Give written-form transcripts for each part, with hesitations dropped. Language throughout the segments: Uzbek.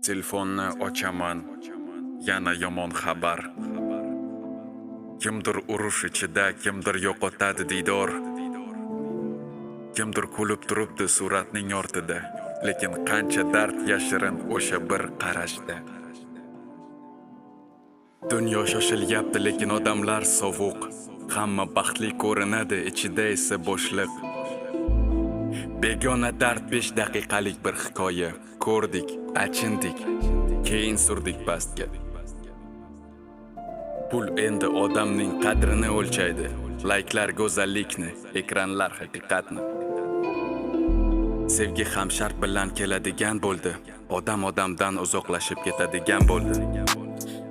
Telefonni ochaman, yana yomon xabar. Kimdir urush ichida, kimdir yo'qotadi diydor. Kimdir kulib turibdi suratning ortida, lekin qancha dard yashirin o'sha bir qarashda. Dunyo shoshilyapti, lekin odamlar sovuq. Hamma baxtli ko'rinadi, ichida esa bo'shliq. Begona dard 5 daqiqalik bir hikoya. Ko'rdik, achindik, keyin surdik pastga. Pul endi odamning qadrini o'lchaydi. Layklar go'zallikni, ekranlar haqiqatni. Sevgi ham shart bilan keladigan bo'ldi. Odam odamdan uzoqlashib ketadigan bo'ldi.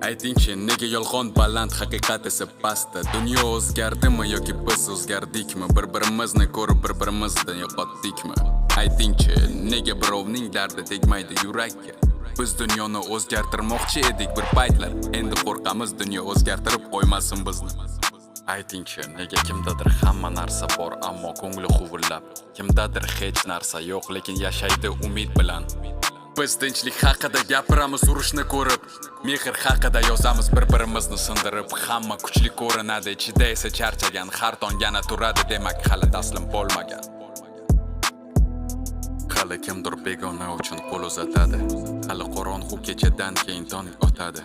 Aytingchi, nega yolg'on baland, haqiqat esa pastda? Dunyo o'zgardimi yoki biz o'zgardikmi? Bir-birimizni ko'rib, bir-birimizni yo'qotdikmi? Aytingchi, nega birovning dardi tegmaydi yurakka? Biz dunyoni o'zgartirmoqchi edik bir paytlar. Endi qo'rqamiz, dunyo o'zgartirib qo'ymasin bizni. Aytingchi, nega kimdadir hamma narsa bor, ammo ko'ngli huvillab? Kimdadir hech narsa yo'q, lekin yashaydi umid bilan. Biz tinchlik haqida gapiramiz urushni ko'rib, mehr haqida yozamiz bir-birimizni sindirib. Hamma kuchli ko'rinadi, ichida esa charchagan, har tong yana turadi, demak hali taslim bo'lmagan. Hali kimdir begona uchun qo'l uzatadi. Hali qorong'u kechadan keyin tong otadi.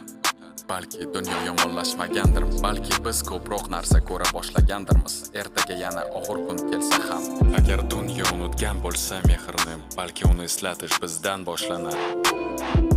Balki dunyo yomonlashmagandir, balki biz ko'proq narsa ko'ra boshlagandirmiz. Ertaga yana og'ir kun kelsa ham, agar dunyo unutgan bo'lsa mehrni, balki uni eslatish bizdan boshlanar.